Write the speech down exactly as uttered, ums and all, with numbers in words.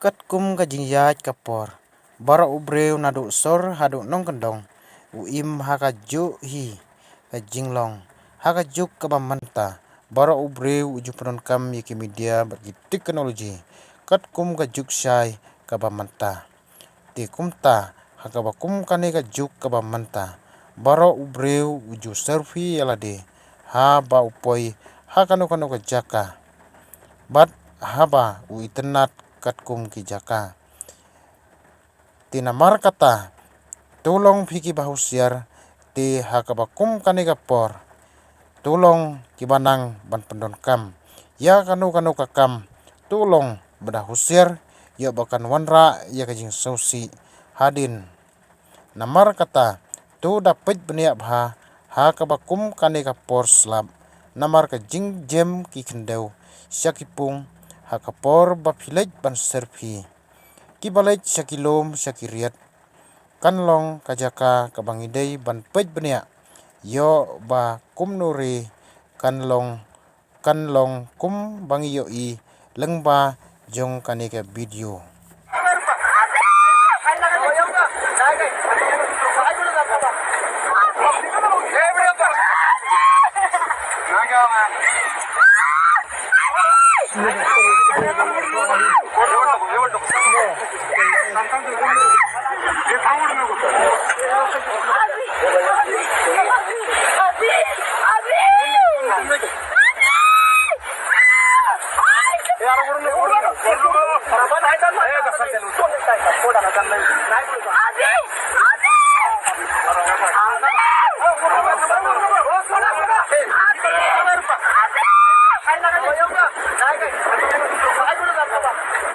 Katkum ka jingïaid ka por, baroh u briew naduh sor haduh nongkyndong u im ha kajuh hi ka jinglong. Ha ka juk kaba mynta, baroh u briew u ju pyndonkam ïa ki media bad ki technology katkum ka juk shai kaba mynta. Te kumta, ha kaba kum kane ka juk kaba mynta, baroh u briew u ju selfie ïa lade haba u poi ha kano kano ka jaka bad haba u itynnad katkum ki jaka. Te namar kata, to long phi kiba husiar, te ha kaba kum kane ka por, to long kiba nang ban pyndonkam ïa kano kano ka kam, to long ba da husiar, ïoh ba kan wanrah ïa ka jingsngewsih hadien. Namar kata, to da peit bniah bha ha kaba kum kane ka por slap, namar ka jingjem ki khyndew sha ki pung ha ka por ba phi leit ban selfie. Kiba leit sha ki lum sha ki riat, kan long ka jaka kaba ngi dei ban peit bniah, ïoh ba kumno re kan long, kan long kumba ngi ïohi lyngba jong kane ka video.